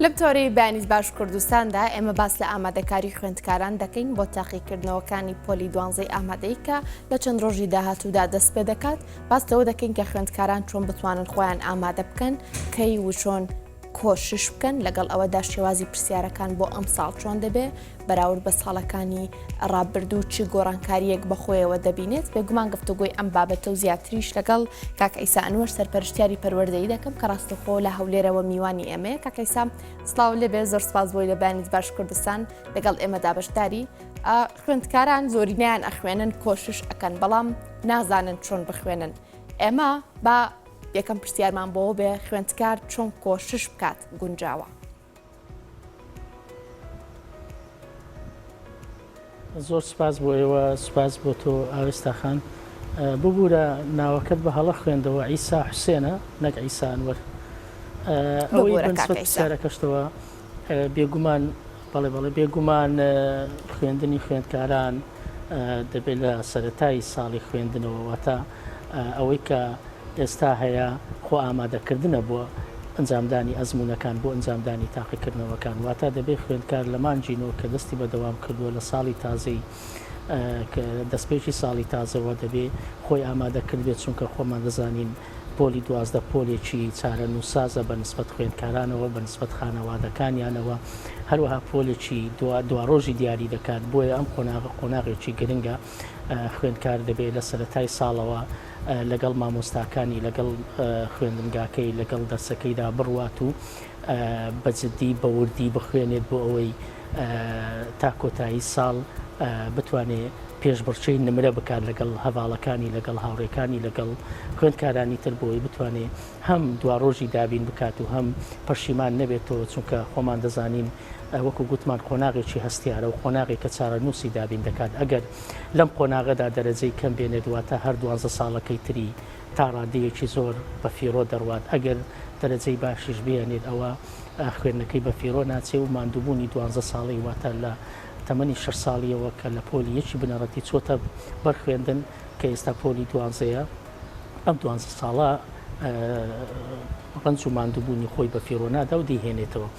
لەم تۆرەی بەیانیت باش کوردستاندا ئێمە باس لە ئامادەکاری خوێندکاران دەکەین بۆ تاقیکردنەوەکانی پۆلی دوانزەی ئامادەی کە لە چەند ڕۆژی داهاتوودا دەست پێ دەکات باس لەوە دەکەین کە خوێندکاران چۆن بتوانن خۆیان ئامادە بکەن کەی و چۆن کۆشش بکەن، لەگەڵ ئەوەدا شێوازی پرسیارەکان بۆ ئەمساڵ چۆن دەبێ بەراورد بە ساڵەکانی ڕابردوو چ گۆڕانکارییەک بەخۆیەوە دەبینێت؟ بێگومان گفتوگۆی ئەم بابەتە و زیاتریش لەگەڵ کاک عیسا ئەنوەر سەرپەرشتیاری پەروەردەیی دەکەم کە ڕاستەوخۆ لە هەولێرەوە میوانی ئێمەیە. کاک عیسا سڵاو لێبێ، زۆر سپاس بۆی لە بەیانیت باش کوردستان لەگەڵ ئێمەدا بەشداری. خوێندکاران زۆرینەیان ئەخوێنن کۆشش ئەکەن بەڵام نازانن چۆن بخوێنن. ئێمە با یەکەم پرسیارمان بۆ بێ خوێندکار چۆن کۆشش بکات گونجاوە؟ زۆر سپاس بۆ ئێوە سپاس بۆ تۆ ئاوێستا خان ببوورە ناوەکەت بە هەڵە خوێندەوە عیسا حوسێنە نەک عیسا ئەنوەر ئەوەی ببوورە بە کاک نسبەت عیسا. پرسیارەکەشتەوە بێگومان بەڵێ بەڵێ بێگومان خوێندنی خوێندکاران دەبێت لە سەرەتای ساڵی خوێندنەوە واتە ئەوەی کە ئێستا هەیە خۆ ئامادەکردنە بۆ ئەنجامدانی ئەزموونەکان بۆ ئەنجامدانی تاقیکردنەوەکان واتە دەبێت خوێندکار لە مانگی نۆ کە دەستی بە دەوام کردووە لە ساڵی تازەی دەستپێکی ساڵی تازەوە دەبێ خۆی ئامادە کردبێت چونکە خۆمان دەزانین پۆلی 12 پۆلێکی چارەنووسسازە بە نسبەت خوێندکارانەوە بە نسبەت خانەوادەکانیانەوە هەروەها پۆلێکی دواڕۆژی دیاری دەکات بۆیە ئەم قۆناغە قۆناغێکی گرنگە خوێندکار دەبێت لە سەرەتای ساڵەوە لەگەڵ مامۆستاکانی لەگەڵ خوێندنگاکەی لەگەڵ دەرسەکەیدا بڕوات و بە جدی بە وردی بخوێنێت بۆ ئەوەی تا کۆتایی ساڵ بتوانێت پێشبڕکێی نمرە بکات لەگەڵ هەڤاڵەکانی لەگەڵ هاوڕێکانی لەگەڵ خوێندکارانی تر بۆ ئەوەی بتوانێت هەم دواڕۆژی دابین بکات و هەم پەشیمان نەبێتەوە چونکە خۆمان دەزانین وەکو گوتمان قۆناغێکی هەستیارە و قۆناغێکە چارەنووسی دابین دەکات، ئەگەر لەم قۆناغەدا دەرەجەی کەم بێنێت واتە هەر دوانزە ساڵەکەی تری تا ڕادەیەکی زۆر بە فیڕۆ دەڕوات، ئەگەر دەرەجەی باشیش بێنێت ئەوە خوێندنەکەی بە فیڕۆ ناچێ و ماندووبوونی دوانزە ساڵەی واتە لە تەمەنی شەش ساڵیەوە کە لە پۆلی یەکی بنەڕەتی چۆتە بەر خوێندن کە ئێستا پۆلی دوانزەیە. ئەم دوانزە ساڵە ڕەنج و ماندووبوونی خۆی بە فیڕۆ نادا و دەیهێنێتەوە.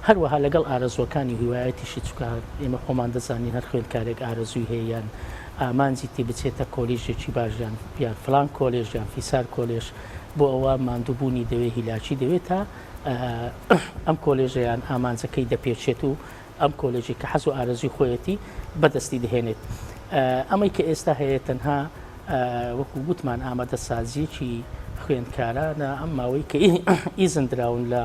هەروەها لەگەڵ ئارەزووەکانی هیوایەتیشی چونکە ئێمە خۆمان دەزانین هەر خوێندکارێک ئارەزووی هەیە یان ئامانجی تی بچێتە کۆلیژێکی باش یان یان فلان کۆلێژ یان فیسار کۆلێژ بۆ ئەوە ماندووبوونی دەوێ هیلاکی دەوێت تا ئەم کۆلێژەیان ئامانجەکەی دەپێچێت و ئەم کۆلێژەی کە حەز و ئارەزووی خۆیەتی بەدەستی دەهێنێت. ئەمەی کە ئێستا هەیە تەنها وەکو گوتمان ئامادەسازییەکی خوێندکارانە، ئەم ماوەی کە ئیزن دراون لە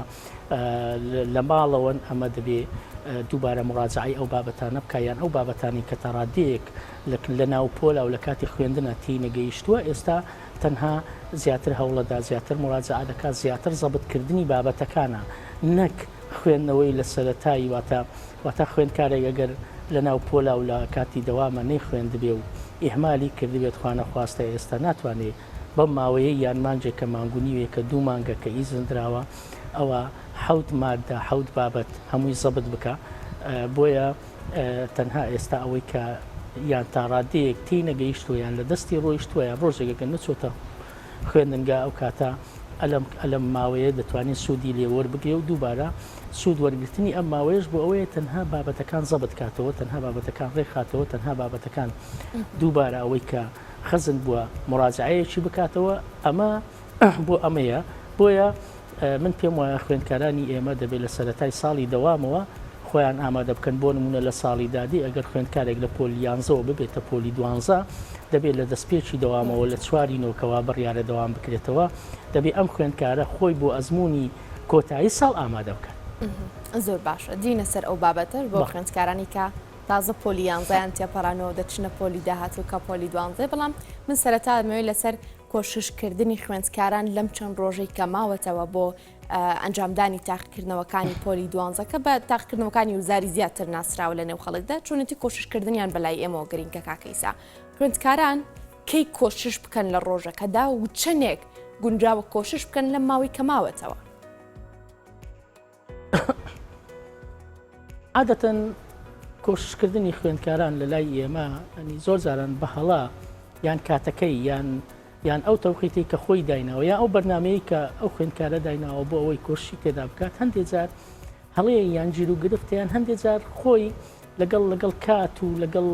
لە ماڵەوەن ئەمە دەبێ دووبارە مڕاجعەی ئەو بابەتانە بکا یان ئەو بابەتانەی کە تا ڕادەیەک لە ناو پۆلا و لە کاتی خوێندنا تێی نەگەیشتووە ئێستا تەنها زیاتر هەوڵەدا زیاتر مڕاجعە دەکات زیاتر زەبتکردنی بابەتەکانە نەک خوێندنەوەی لە سەرەتای واتە واتە خوێندکارێک ئەگەر لە ناو پۆلا و لە کاتی دەوامە نەیخوێندبێ و ئیهمالی کردبێت خوانەخواستە ئێستا ناتوانێ بەم ماوەیەی یان مانگێکە مانگ و نیوێکە دوو مانگە کە ئیزن دراوە ئەوە حەوت مادە حەوت بابەت هەمووی زەبت بکا بۆیە تەنها ئێستا ئەوەی کە یان تا ڕادەیەک تێی نەگەیشتووە یان لە دەستی ڕۆیشتووە یان ڕۆژێک ئەگەر نەچۆتە خوێندنگا ئەو کاتە ئەلەم ئەلەم ماوەیە دەتوانێت سوودی لێ وەربگرێ و دووبارە سوود وەرگرتنی ئەم ماوەیەش بۆ ئەوەیە تەنها بابەتەکان زەبت کاتەوە تەنها بابەتەکان ڕێکخاتەوە تەنها بابەتەکان دووبارە ئەوەی کە خەزن بووە مڕاجعەیەکی بکاتەوە ئەمە بۆ ئەمەیە بۆیە من پێم وایە خوێندکارانی ئێمە دەبێت لە سەرەتای ساڵی دەوامەوە خۆیان ئامادە بکەن، بۆ نموونە لە ساڵی دادی ئەگەر خوێندکارێک لە پۆلی یانزەوە ببێتە پۆلی دوانزە دەبێت لە دەستپێکی دەوامەوە لە چواری نۆکەوە بڕیارە دەوام بکرێتەوە دەبێت ئەم خوێندکارە خۆی بۆ ئەزموونی کۆتایی ساڵ ئامادە بکات. زۆر باشە دینە سەر ئەو بابەتەش بۆ خوێندکارانی کە تازە پۆلی یانزەیان تێپەڕانەوە دەچنە پۆلی داهاتوو کە پۆلی دوانزەیە بەڵام من سەرەتا دەمەوێت لەسەر کۆششکردنی خوێندکاران لەم چەند ڕۆژەی کە ماوەتەوە بۆ ئەنجامدانی تاقیکردنەوەکانی پۆلی دوانزە کە بە تاقیکردنەوەکانی وزاری زیاتر ناسراوە لە نێو خەڵکدا چۆنێتی کۆششکردنیان بەلای ئێمەوە گرنگە کاکە ئیسا خوێندکاران کەی کۆشش بکەن لە ڕۆژەکەدا و چەندێک گونجاوە کۆشش بکەن لەم ماوەی کە ماوەتەوە؟ عادەتەن کۆششکردنی خوێندکاران لە لای ئێمە ئەنی زۆر جاران بە هەڵە یان کاتەکەی یان یان ئەو تەوقیتی کە خۆی دایناوە یا ئەو بەرنمەیە کە ئەو خوێندکارە دایناوە بۆ ئەوەی کۆششی تێدا بکات هەندێک جار. هەڵەیە یان گیر و گرفتە یان هەندێک جار خۆی لەگەڵ لەگەڵ کات و لەگەڵ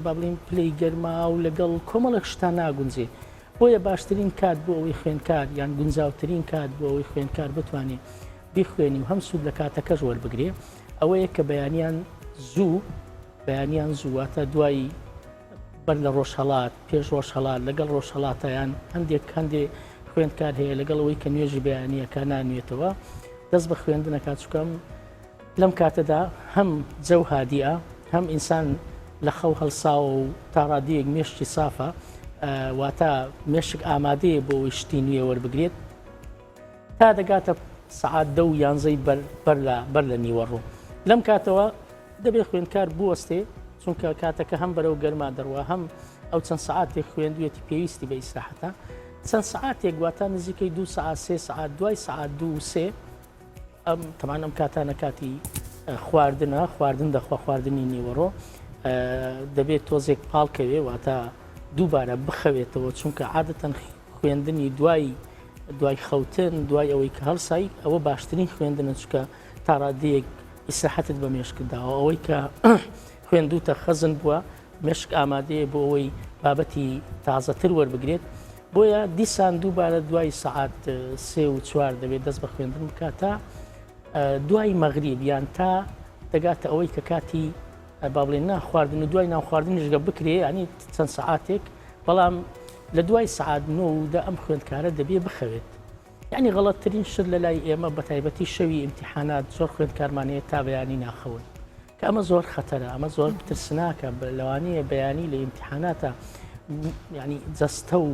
با بڵێین پلەی گەرما و لەگەڵ کۆمەڵێک شتا ناگونجێ. بۆیە باشترین کات بۆ ئەوەی خوێندکار یان گونجاوترین کات بۆ ئەوەی خوێندکار بتوانێ بیخوێنی و هەم سوود لە کاتەکەش وەربگرێ ئەوەیە کە بەیانیان زوو بەیانیان زوو واتە دوای بەر لە ڕۆژهەڵات پێش ڕۆژهەڵات لەگەڵ ڕۆژهەڵاتیان هەندێک هەندێک خوێندکار هەیە لەگەڵ ئەوەی کە نوێژی بەیانیەکە نانوێتەوە دەست بە خوێندنەکە چکەم لەم کاتەدا هەم جەو هادیە هەم ئینسان لە خەو هەڵساوە و تا ڕادەیەک مێشکی سافە واتە مێشک ئامادەیە بۆ ئەوەی شتی نوێ وەربگرێت تا دەگاتە سەعات دە و یانزەی بەر بەر لە بەر لە نیوەڕۆ لەم کاتەوە دەبێت خوێندکار بوەستێ چونکە کاتەکە هەم بەرەو گەرما دەڕوا هەم ئەو چەند سەعاتێک خوێندوێتی پێویستی بە ئیسراحەتە چەند سەعاتێک واتە نزیکەی دو سەعات سێ سەعات دوای سەعات دوو سێ ئەم تەمان ئەم کاتانە کاتی خواردنە خواردن دەخوا خواردنی نیوەڕۆ دەبێت تۆزێک پاڵکەوێ واتە دووبارە بخەوێتەوە چونکە عادەتەن خوێندنی دوای دوای خەوتن دوای ئەوەی کە هەڵسای ئەوە باشترین خوێندنە چکە تا ڕادەیەک ئیسراحەتت بە مێشکت داوە ئەوەی کە خوێندوتە خەزن بووە مێشک ئامادەیە بۆ ئەوەی بابەتی تازەتر وەربگرێت، بۆیە دیسان دووبارە دوای سەعات سێ و چوار دەبێت دەست بە خوێندن بکات تا دوای مەغریب یان تا دەگاتە ئەوەی کە کاتی با بڵێن نان خواردن و دوای نان خواردنیش گە بکرێ ینی چەند سەعاتێک بەڵام لە دوای سەعات نۆ و دە ئەم خوێندکارە دەبێ بخەوێت یعنی غەڵەتترین شت لە لای ئێمە بە تایبەتی شەوی ئیمتیحانات زۆر خوێندکارمان هەیە تا بەیانی ناخەون کە ئەمە زۆر خەتەرە ئەمە زۆر ترسناکە لەوانەیە بەیانی لە ئیمتیحاناتە ینی جەستە و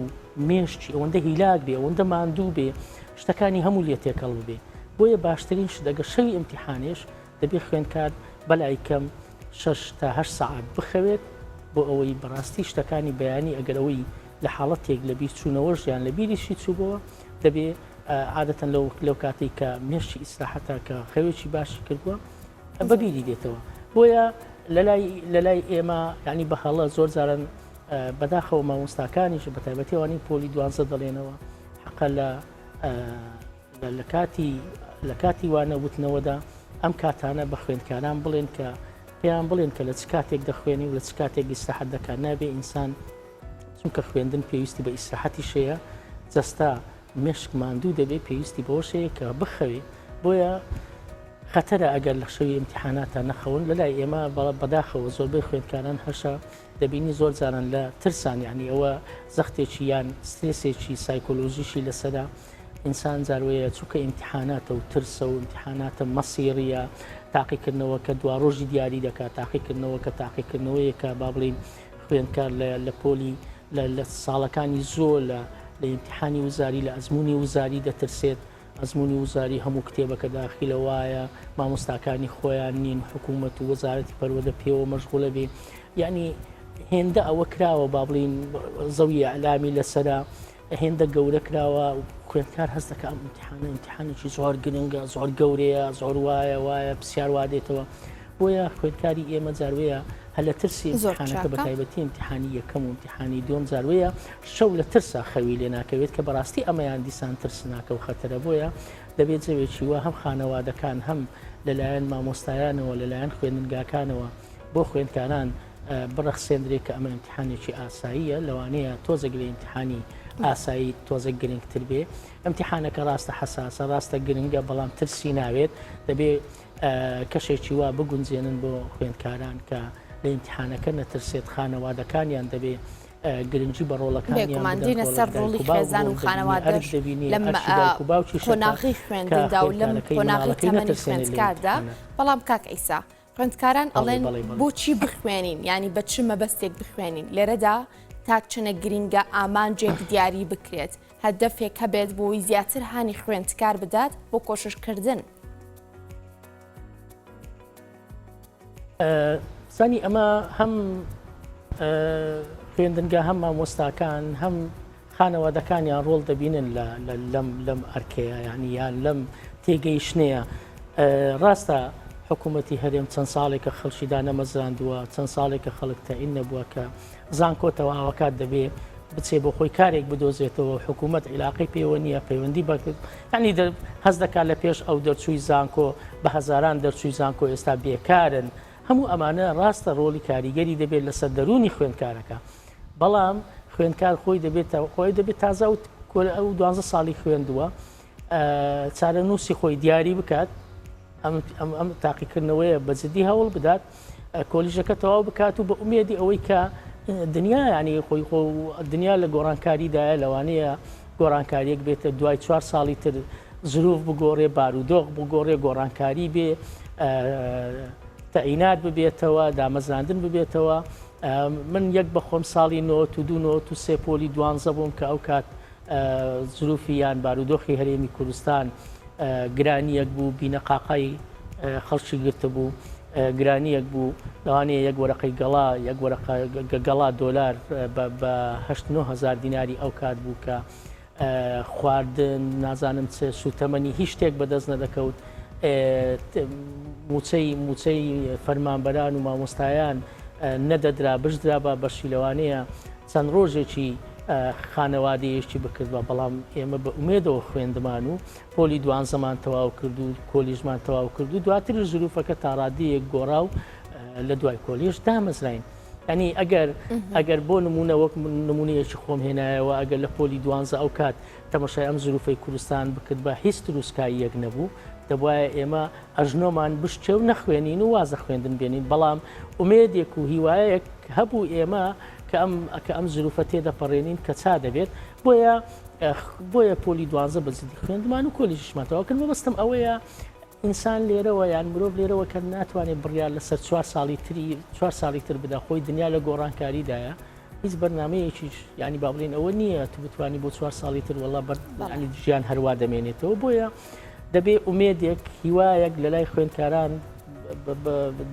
مێشکی ئەوەندە هیلاک بێ ئەوەندە ماندوو بێ شتەکانی هەموو لێ تێکەڵ ببێ بۆیە باشترین شت ئەگەر شەوی ئیمتیحانێش دەبێ خوێندکار بەلای کەم 6 تا 8 سەعات بخەوێت بۆ ئەوەی بەڕاستی شتەکانی بەیانی ئەگەر ئەوەی لە حاڵەتێک لە بیر چوونەوەش یان لە بیریشی چووبەوە دەبێ عادەتەن لەو لەو کاتێک کە مێشکی ئیسراحەتە کە خەوێکی باشی کردووە بەبیری دێتەوە بۆیە لەلای لەلای ئێمە ینی بە هەڵە زۆر جاران بەداخەوە مامۆستاکانیش بە تایبەتیوانی پۆلی دوانزە دەڵێنەوە حەقە لە لە کاتی لە کاتی وانە وتنەوەدا ئەم کاتانە بە خوێندکاران بڵێن کە پێیان بڵێن کە لە چ کاتێک دەخوێنی و لە چ کاتێک ئیسراحەت دەکات نابێ ئینسان چونکە خوێندن پێویستی بە ئیسراحەتیش هەیە جەستە مێشک ماندوو دەبێت پێویستی بەوەش هەیە کە بخەوێ بۆیە خەتەرە ئەگەر لە شەوی ئیمتیحاناتا نەخەون لەلای ئێمە بەداخەوە زۆربەی خوێندکاران هەشە دەبینی زۆر جاران لە ترسان یعنی ئەوە زەختێکی یان سترێسێکی سایکۆلۆژیشی لەسەرە ئینسان جاروەیە چونکە ئیمتیحاناتە و ترسە و ئیمتیحاناتە مەسیڕیە تاقیکردنەوە کە دواڕۆژی دیاری دەکات تاقیکردنەوە کە تاقیکردنەوەیەکە با بڵین خوێندکار لە پۆلی لە ساڵەکانی زۆر لە لە ئیمتیحانی وزاری لە ئەزمموی وزاری دەترسێت ئەزمموی وزاری هەموو کتێبەکە داخیلە وایە مامۆستاکانی خۆیان نین حکوومەت و وەزارەتی پەروەدە پێوە مەشغولە بێ یعنی هێندە ئەوە کراوە با بڵین زەوی ئەلامی لەسرە هێندە گەورە کراوە خوێندکار هەست دەکا ئەم ئیمتیحانە ئیمتیحانێکی زۆر گرنگە زۆر گەورەیە زۆر وایە وایە پرسیار وا دێتەوە بۆیە خوێندکاری ئێمە جاروەیە هەر لە ترسی زۆر ئیمتیحانەکە بە چاکە. تایبەتی ئیمتیحانی یەکەم و ئیمتیحانی دووەم جاروەیە شەو لە ترسا خەوی لێ ناکەوێت کە بەڕاستی ئەمەیان دیسان ترسناکە و خەتەرە بۆیە دەبێت جەوێکی وا هەم خانەوادەکان هەم لەلایەن مامۆستایانەوە لەلایەن خوێندنگاکانەوە بۆ خوێندکاران بڕەخسێندرێ کە ئەمە ئیمتیحانێکی ئاساییە لەوانەیە تۆزێک لە ئیمتیحانی ئاسایی تۆزێک گرنگتر بێ ئیمتیحانەکە ڕاستە حەساسە ڕاستە گرنگە بەڵام ترسی ناوێت دەبێ کەشێکی وا بگونجێنن بۆ خوێندکاران کە لە ئیمتیحانەکە نەترسێت خانەوادەکانیان دەبێ گرنگی بە ڕۆڵەکانیان بێگومان بدەن دێنە ڕۆڵە سەر دایک ڕۆڵی و باوک خێزان ڕۆڵ و دەبینێ خانەوادەش ئەرک دەبینێ لەم ئەرکی دایک و باوکیشە کە قۆناغی کە خوێندندا و لەم خوێندکارەکەی قۆناغی مناڵەکەی تەمەنی نەترسێنێ لە خوێندکاردا ئیمتیحانە. بەڵام کاک عیسا خوێندکاران بەڵێ ئەڵێن بەڵێ بەڵێ. بۆچی بخوێنین یانی بە چ مەبەستێک بخوێنین لێرەدا تا چەنە گرینگە ئامانجێک دیاری بکرێت هەدەفێک هەبێت بۆی زیاتر هانی خوێندکار بدات بۆ کۆششکردن. زانی ئەمە هەم خوێندنگا هەم مامۆستاکان هەم خانەوادەکانیان ڕۆڵ دەبینن لەم لەم ئەرکەیە یعنی یان لەم تێگەیشتنەیە ڕاستە حکوومەتی هەرێم چەند ساڵێکە خەڵکی دانەمەزراندووە چەند ساڵێکە خەڵک تەعین نەبووە کە زانکۆ تەواوەکات دەبێ. بچێ بۆ خۆی کارێک بدۆزێتەوە حکوومەت عیلاقەی پێوە نییە پەیوەندی بە ینی هەست دەکات لە پێش ئەو دەرچووی زانکۆ بە هەزاران دەرچووی زانکۆ ئێستا بێکارن هەموو ئەمانە ڕاستە ڕۆڵی کاریگەری دەبێت لەسەر دەروونی خوێندکارەکە بەڵام خوێندکار خۆی دەبێت خۆی دەبێت تازە ئەو دوانزە ساڵی خوێندووە چارەنووسی خۆی دیاری بکات ئەم تاقیکردنەوەیە بە جدی هەوڵ بدات کۆلیژەکە تەواو بکات و بە ئومێدی ئەوەی کە دنیا ینی خۆی خۆ دنیا لە گۆڕانکاریدایە لەوانەیە گۆڕانکاریەک بێتە دوای چوار ساڵی تر زروف بگۆڕێ بارودۆخ بگۆڕێ گۆڕانکاری بێ تەعینات ببێتەوە دامەزراندن ببێتەوە من یەک بە خۆم ساڵی 92 93 پۆلی دوانزە بووم کە ئەو کات زروفی یان بارودۆخی هەرێمی کوردستان گرانیەک بوو بینەقاقای خەڵکی گرتبوو گرانیەک بوو لەوانەیە یەک وەرەقەی گەڵا یەک وەرەقە گەڵا دۆلار بە هزار دیناری ئەو کات بوو کە خواردن نازانم چ سوتەمەنی هیچ شتێک بەدەست نەدەکەوت موچەی موچەی فەرمانبەران و مامۆستایان نەدەدرا بشدرا بە بەشی لەوانەیە چەند ڕۆژێکی خانەوادەیەکی بکردبا بەڵام ئێمە بە ئومێدەوە خوێندمان و پۆلی دوانزەمان تەواو کرد و کۆلیژمان تەواو کرد و دواتریش زروفەکە تاڕادەیەک گۆڕا و لە دوای کۆلیژ دامەزراین. ینی ئەگەر ئەگەر بۆ نمونە وەک نمونەیەکی خۆم هێنایەوە ئەگەر لە پۆلی دوانزە ئەو کات تەمەشای ئەم زروفەی کوردستان بکرد بە هیچ تروسکاییەک نەبوو دەبواە ئێمە ئەژنۆمان بشکێ و نەخوێنین و وازە خوێندن بێنین بەڵام ئومێدێک و هیوایەک هەبوو ئێمە کە ئەم کە ئەم زروفە تێدەپەڕێنین کە چا دەبێت بۆیە بۆیە پۆلی دوانزە بە جدی خوێندمان و کۆلیژیشمان تەواو کرد مەبەستم ئەوەیە ئینسان لێرەوە یان مرۆڤ لێرەوە کە ناتوانێت بڕیار لەسەر چوار ساڵی تری چوار ساڵی تر بدا خۆی دنیا لە گۆڕانکاریدایە هیچ بەرنمەیەکیش ینی با بڵین ئەوە نییە تو بتوانی بۆ چوار ساڵی تر وەڵا بەرانی ژیان هەروا دەمێنێتەوە بۆیە دەبێ ئومێدێک هیوایەک لە لای خوێندکاران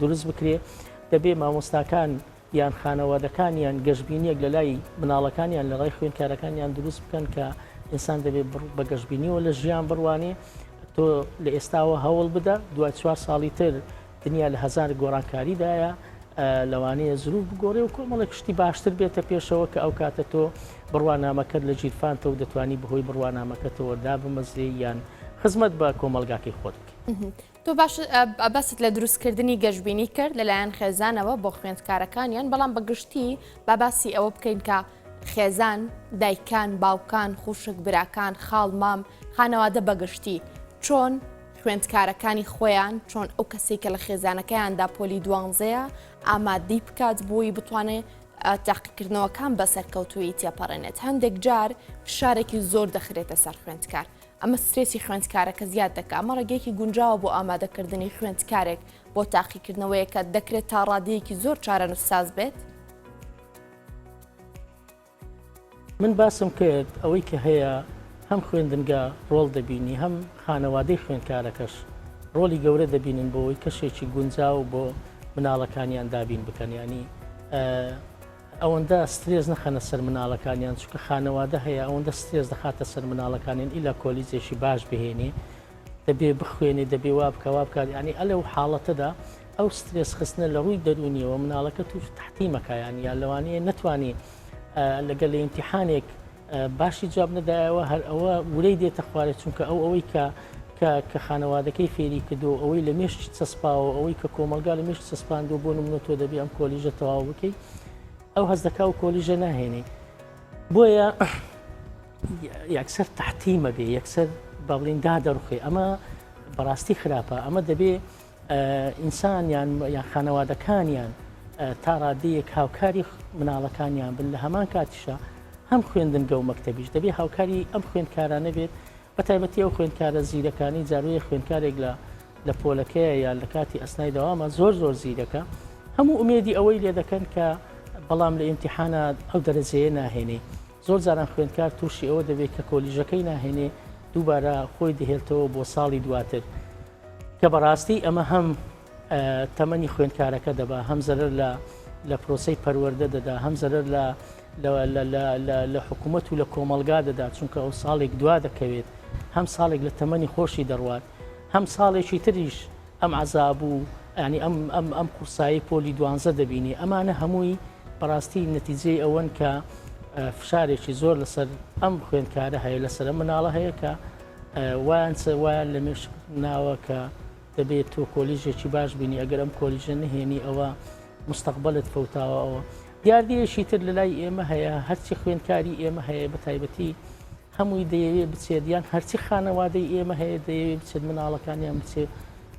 دروست بکرێ دەبێ مامۆستاکان یان خانەوادەکانیان گەشبینیەک لە لای مناڵەکانیان لە ڕای خوێندکارەکانیان دروست بکەن کە ئینسان دەبێت بە گەشبینیەوە لە ژیان بڕوانێ تۆ لە ئێستاوە هەوڵ بدە دوای چوار ساڵی تر دنیا لە هەزار گۆڕانکاریدایە لەوانەیە زروف بگۆڕێ و کۆمەڵێک شتی باشتر بێتە پێشەوە کە ئەو کاتە تۆ بڕوانامەکەت لە ژیرفانتە و دەتوانی بەهۆی بڕوانامەکەتەوە دابمەزرێی یان خزمەت بە کۆمەڵگاکەی خۆت بکەی. تۆ باش باست لە دروستکردنی گەشبینی کرد لەلایەن خێزانەوە بۆ خوێندکارەکانیان، بەڵام بە گشتی با باسی ئەوە بکەین کە خێزان، دایکان، باوکان، خوشک، براکان، خاڵ، مام، خانەوادە بە گشتی چۆن خوێندکارەکانی خۆیان، چۆن ئەو کەسەی کە لە خێزانەکەیاندا پۆلی دوانزەیە ئامادەی بکات بۆی بتوانێت تاقیکردنەوەکان بە سەرکەوتوویی تێپەڕێنێت. هەندێک جار فشارێکی زۆر دەخرێتە سەر خوێندکار. ئەمە سترێسی خوێندکارەکە زیاد دەکات، ئەمە ڕێگەیەکی گونجاوە بۆ ئامادەکردنی خوێندکارێک بۆ تاقیکردنەوەیەک کە دەکرێت تا ڕادەیەکی زۆر چارەنووسساز بێت. من باسم کرد ئەوەی کە هەیە هەم خوێندنگە ڕۆڵ دەبینی هەم خانەوادەی خوێندکارەکەش ڕۆڵی گەورە دەبینن بۆ ئەوەی کەشێکی گونجاو بۆ مناڵەکانیان دابین بکەن ینی ئەوەندە سترێس نەخەنە سەر مناڵەکانیان چونکە خانەوادە هەیە ئەوەندە سترێس دەخاتە سەر مناڵەکانیان ئیلا کۆلیجێکی باش بهێنێ دەبێ بخوێنێ دەبێ وا بکە وا بکات ینی ئەلە و حاڵەتەدا ئەو سترێس خستنە لە ڕووی دەرونیەوە مناڵەکە توش تەحتیمەکە یان یا لەوانەیە نەتوانێ لەگەل لە ئیمتیحانێک باشی جواب نەدایەوە هەر ئەوە ورەی دێتە خوارێ چونکە ئەو ئەوەی کە کە کە خانەوادەکەی فێری کردو ئەوەی لە مێشکی چەسپاوە ئەوەی کە کۆمەڵگا لە مێشک چەسپاندووە بۆ نمونە تۆ دەبێ ئەم کۆلیژە تەواو بکەی ئەو هەست دەکا و کۆلیژە ناهێنێ بۆیە یەکسەر تەحتیمە بێ یەکسەر با بڵین دادەڕوخێ ئەمە بەڕاستی خراپە ئەمە دەبێ ئینسان یان یان خانەوادەکانیان تا ڕادەیەک هاوکاری مناڵەکانیان بن لە هەمان کاتیشا هەم خوێندنگە و مەکتەبیش دەبێ هاوکاری ئەم خوێندکارانە بێت بە تایبەتی ئەو خوێندکارە زیرەکانی جاروەیە خوێندکارێک لە لە پۆلەکەیە یان لە کاتی ئەسنای دەوامە زۆر زۆر زیرەکە هەموو ئومێدی ئەوەی لێ دەکەن کە بەڵام لە ئیمتیحانە ئەو دەرەجەیە ناهێنێ زۆر جاران خوێندکار تووشی ئەوە دەبێت کە کۆلیژەکەی ناهێنێ دووبارە خۆی دەهێڵتەوە بۆ ساڵی دواتر کە بەڕاستی ئەمە هەم تەمەنی خوێندکارەکە دەبا هەم زەرەر لە لە پرۆسەی پەروەردە دەدا هەم زەرەر لە لە حکوومەت و لە کۆمەلگا دەدا چونکە ئەو ساڵێک دوا دەکەوێت هەم ساڵێک لە تەمەنی خۆشی دەڕوات هەم ساڵێکی تریش ئەم عذاب و ینی ئەم ئەم ئەم قورسایی پۆلی دوانزە دەبینی ئەمانە هەمووی بەڕاستی نەتیجەی ئەوەن کە. فشارێکی زۆر لەسەر ئەم خوێندکارە هەیە لەسەر ئەم مناڵە هەیە کە وایان وایان لە مێشک ناوە کە دەبێت تۆ کۆلیژێکی باش بینی ئەگەر ئەم کۆلیژە نهێنی ئەوە مستەقبلت فەوتاوە ئەوە دیاردەیەکی تر لە لای ئێمە هەیە هەرچی خوێندکاری ئێمە هەیە بە تایبەتی هەمووی دەیەوێ بچێت یان هەرچی خانەوادەی ئێمە هەیە دەیەوێ بچێت مناڵەکانیان بچێت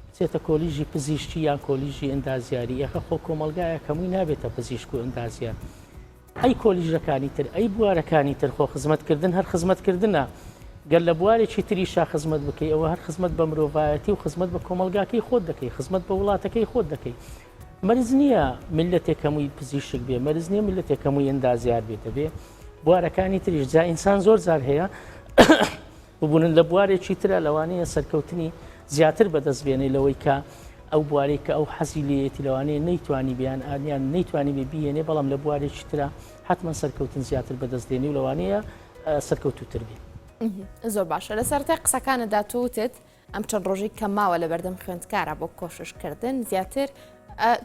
بچێتە کۆلیژی پزیشکی یان کۆلیژی ئەندازیاری ئێخە خۆ کۆمەڵگایە هەمووی نابێتە پزیشک و ئەندازیار ئەی کۆلیژەکانی تر ئەی بوارەکانی تر خۆ خزمەتکردن هەر خزمەتکردنە گەر لە بوارێکی تریشا خزمەت بکەی ئەوە هەر خزمەت بە مرۆڤایەتی و خزمەت بە کۆمەڵگاکەی خۆت دەکەی خزمەت بە وڵاتەکەی خۆت دەکەی مەرج نییە میللەتێک هەمووی پزیشک بێ مەرج نییە میللەتێک هەمووی ئەندازیار بێ دەبێ بوارەکانی تریش جا ئینسان زۆر جار هەیە ببوونن لە بوارێکی ترە لەوانەیە سەرکەوتنی زیاتر بەدەست بێنێ لەوەی کە ئەو بوارێک کە ئەو حەزی لێیەتی لەوانەیە نەیتوانی بیان ئانیان نەیتوانی بێ بیێنێ بەڵام لە بوارێکی ترە حتمما سەرکەوتن زیاتر بەدەست دێنی و لەوانەیە سەرکەوتوتر بێ. زۆر باشە لە سەرەتای قسەکانتدا تۆ وتت ئەم چەند ڕۆژەی کە ماوە لەبەردەم خوێندکارە بۆ کۆششکردن زیاتر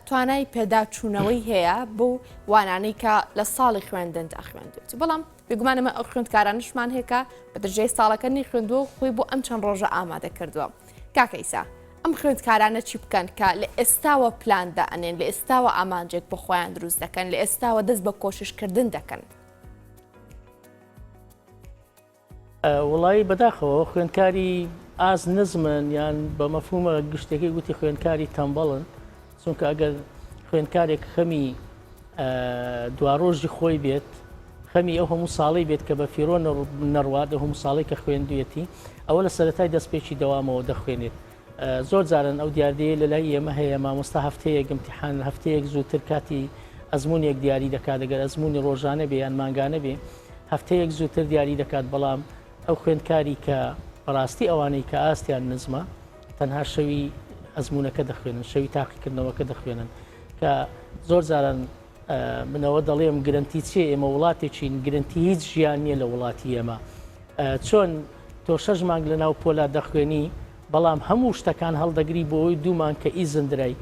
توانای پێداچوونەوەی هەیە بۆ وانانەی کە لە ساڵی خوێندندا خوێندوێتی بەڵام بێگومان ئەمە ئەو خوێندکارانشمان هەیە کە بە درێژای ساڵەکە نەیخوێندووە و خۆی بۆ ئەم چەند ڕۆژە ئامادە کردووە کاکە ئیسا ئەم خوێندکارانە چی بکەن کە لە ئێستاوە پلان دائەنێن لە ئێستاوە ئامانجێک بۆ خۆیان دروست دەکەن لە ئێستاوە دەست بە کۆششکردن دەکەن؟ وەڵایی بەداخەوە خوێندکاری ئاست نزمن یان بە مەفهومە گشتەکەی گوتی خوێندکاری تەمبەڵن چونکە ئەگەر خوێندکارێک خەمی دواڕۆژی خۆی بێت خەمی ئەو هەموو ساڵی بێت کە بە فیرۆ نەڕوات ئەو هەموو ساڵی کە خوێندویەتی ئەوە لە سەرەتای دەستپێکی دەوامەوە دەخوێنێت زۆر جاران ئەو دیاردەیە لە لای ئێمە هەیە مامۆستا هەفتەیەک امتحان هەفتەیەک زووتر کاتی ئەزمونێک دیاری دەکات دەگەر ئەزمموی ڕۆژانە بێ یان مانگانە بێ هەفتەیەک زووتر دیاری دەکات بەڵام ئەو خوێندکاری کە بەڕاستی ئەوانەی کە ئاستیان نزمە تەنها شەوی ئەزمونەکە دەخوێنن شەوی تاقیکردنەوەکە دەخوێنن کە زۆر جاران منەوە دەڵێم گرنتی چیە ئێمە وڵاتێکین گرنتی هیچ ژیان نییە لە وڵاتی ئێمە چۆن تۆ شەش مانگ لە ناو پۆلا دەخوێنی بەڵام هەموو شتەکان هەڵدەگری بۆ ئەوەی دوو مانگ کە ئیزن درای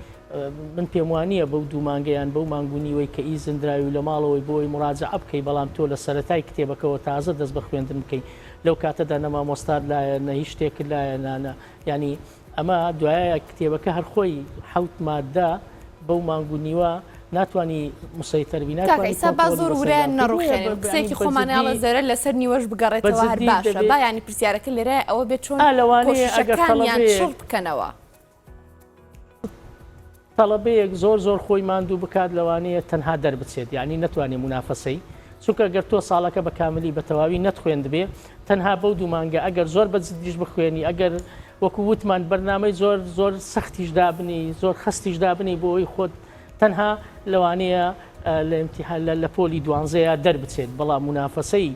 من پێم وانییە بەو دوو مانگە یان بەو مانگ و نیوەی کە ئیزن دراوی و لە ماڵەوەی بۆ ئەوەی موراجەعە بکەی بەڵام تۆ لە سەرەتای کتێبەکەوە تازە دەست بە خوێندن بکەی لەو کاتەدا نە مامۆستات لایە نە هیچ شتێکت لایە نا نە یانی ئەمە دوایە کتێبەکە هەر خۆی حەوت مادە بەو مانگ و نیوە ناتوانی مسەیتەر بی کاکە ناتوانی ئیسا با کۆنتڕۆڵی زۆر بەسەردا ورەیان بکەی بۆیە نەڕوخێنین بە یانی قسەیەکی بە خۆمان جدی ناڵێ زەرەر لەسەر نیوەش بە بگەڕێتەوە هەر جدی باشە دەبێ با یانی پرسیارەکە لێرەیە ئەوە بێ چۆن ئا لەوانەیە ئەگەر کۆششەکانیان تەڵەبەیەک چڕ بکەنەوە. تەڵەبەیەک زۆر زۆر خۆی ماندوو بکات لەوانەیە تەنها دەربچێت یانی نەتوانێ مونافەسەی چونکە گەر تۆ ساڵەکە بە کاملی بە تەواوی نەتخوێندبێ تەنها بەو دوو مانگە ئەگەر زۆر بە جدیش بخوێنی ئەگەر وەکو وتمان بەرنامەی زۆر زۆر سەختیش دابنی زۆر خەستیش دابنی بۆ ئەوەی خۆت تەنها لەوانەیە لە ئیمتیحان لە پۆلی دوانزەیە دەربچێت بەڵام مونافەسەی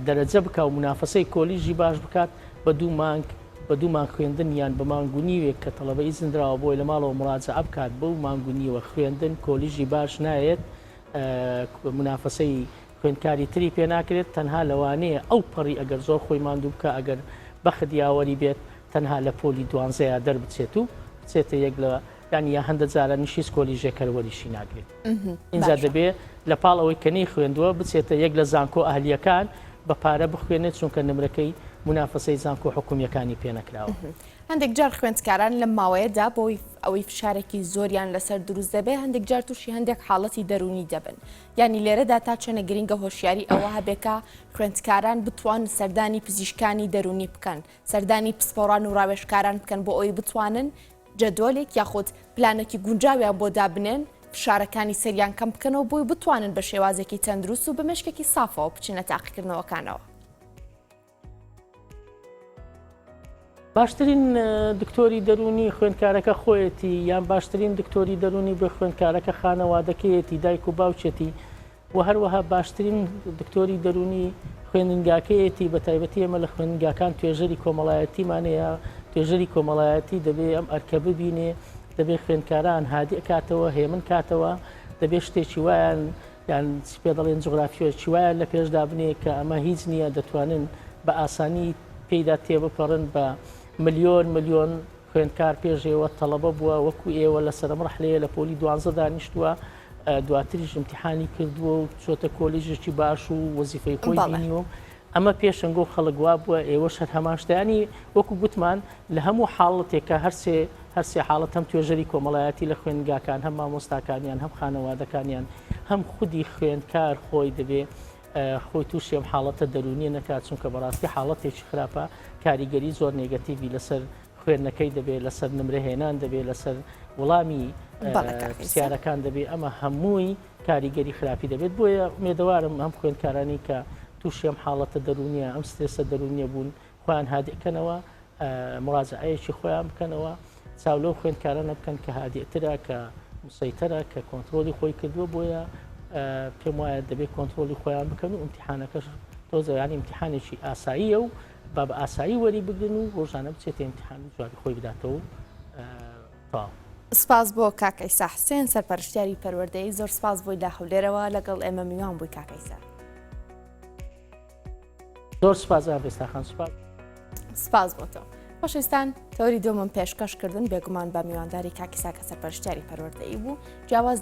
دەرەجە بکا و مونافەسەی کۆلیژی باش بکات بە دوو مانگ بە دوو مانگ خوێندن یان بە مانگ و نیوێک کە تەڵەبە ئیزن دراوە بۆی لە ماڵەوە مراجەعە بکات بەو مانگ و نیوە خوێندن کۆلیژی باش نایەت مونافەسەی خوێندکاری تری پێ ناکرێت تەنها لەوانەیە ئەو پەڕی ئەگەر زۆر خۆی ماندوو بکا ئەگەر بەخت یاوەری بێت تەنها لە پۆلی دوانزەیا دەربچێت و بچێتە یەک لە یانی یا هەندە جارانیش هیچ کۆلیژێک هەر وەریشی ناگرێت ئینجا باشە. دەبێ لە پاڵ ئەوەی کە نەیخوێندووە بچێتە یەک لە زانکۆ ئەهلییەکان بە پارە بخوێنێت چونکە نمرەکەی مونافەسەی زانکۆ حکومییەکانی پێ نەکراوە. هەندێک جار خوێندکاران لەم ماوەیەدا بەهۆی ئەوەی فشارێکی زۆریان لەسەر دروست دەبێت هەندێک جار تووشی هەندێک حاڵەتی دەروونی دەبن یانی لێرەدا تا چەنە گرنگە هۆشیاری ئەوە هەبێ کە خوێندکاران بتوان سەردانی پزیشکانی دەروونی بکەن سەردانی پسپۆڕان و ڕاوێژکاران بکەن بۆ ئەوەی بتوانن جەدوەلێک یاخود پلانێکی گونجاویان بۆ دابنێن فشارەکانی سەریان کەم بکەنەوە بۆی بتوانن بە شێوازێکی تەندروست و بە مێشکێکی سافەوە بچنە تاقیکردنەوەکانەوە. باشترین دکتۆری دەروونی خوێندکارەکە خۆیەتی یان باشترین دکتۆری دەروونی بۆ خوێندکارەکە خانەوادەکەیەتی دایک و باوکێتی و هەروەها باشترین دکتۆری دەروونی خوێندنگاکەیەتی بە تایبەتی ئێمە لە خوێندنگاکان توێژەری کۆمەڵایەتیمان هەیە توێژەری کۆمەڵایەتی دەبێ ئەم ئەرکە ببینێ دەبێ خوێندکاران هادی کاتەوە هێمن کاتەوە دەبێ شتێکی وایان یان چی پێ دەڵێن جوغرافیۆکی وایان لە پێش دابنێ کە ئەمە هیچ نییە دەتوانن بە ئاسانی پێیدا تێبپەڕن بە ملیۆن ملیۆن خوێندکار پێش ئێوە تەڵەبە بووە وەکو ئێوە لەسەر ئەم ڕەحلەیە لە پۆلی دوانزە دانیشتووە. دواتریش ئیمتیحانی کردووە و چۆتە کۆلیژێکی باش و وەزیفەی خۆی بینیوە. ئەمە پێشەنگە و خەڵک وا بووە ئێوەش هەر هەمان شتە یانی وەکو گوتمان لە هەموو حاڵەتێکە هەرسێ هەرسێ حاڵەت هەم توێژەری کۆمەڵایەتی لە خوێندگاکان هەم مامۆستاکانیان هەم خانەوادەکانیان هەم خودی خوێندکار خۆی دەبێ خۆی تووشی ئەم حاڵەتە دەروونیە نەکات چونکە بەڕاستی حاڵەتێکی خراپە کاریگەری زۆر negative ی لەسەر خوێندنەکەی دەبێت لەسەر نمرە هێنان دەبێت لەسەر وڵامی پرسیارەکان دەبێت ئەمە هەمووی کاریگەری خراپی دەبێت بۆیە ئومێدەوارم ئەم خوێندکارانی کە تووشی ئەم حاڵەتە دەروونیە ئەم سترێسە دەروونیە بوون خۆیان هادئکەنەوە مراجعەیەکی خۆیان بکەنەوە چاو لەو خوێندکارانە بکەن کە هادئترە کە مسەیتەرە کە کۆنترۆلی خۆی کردووە بۆیە پێم وایە دەبێت کۆنترۆلی خۆیان بکەن و ئیمتیحانەکەش تۆزە یانی ئیمتیحانێکی ئاساییە و با بە ئاسایی وەری بگرن و ڕۆژانە بچێتە ئیمتیحان و جوابی خۆی بداتەوە و تەواو. سپاس بۆ کاک عیسا حسێن سەرپەرشتیاری پەروەردەیی زۆر سپاس بۆی لە هەولێرەوە لەگەڵ ئێمە میوان بووی کاک عیسا. زۆر سپاس ئاڤێستا خان سپاس. سپاس بۆ تۆ. خۆشەویستان تەوەری دووەمم پێشکەش کردن بێگومان بە میوانداری کاک عیسا کە سەرپەرشتیاری پەروەردەیی بوو جیاواز.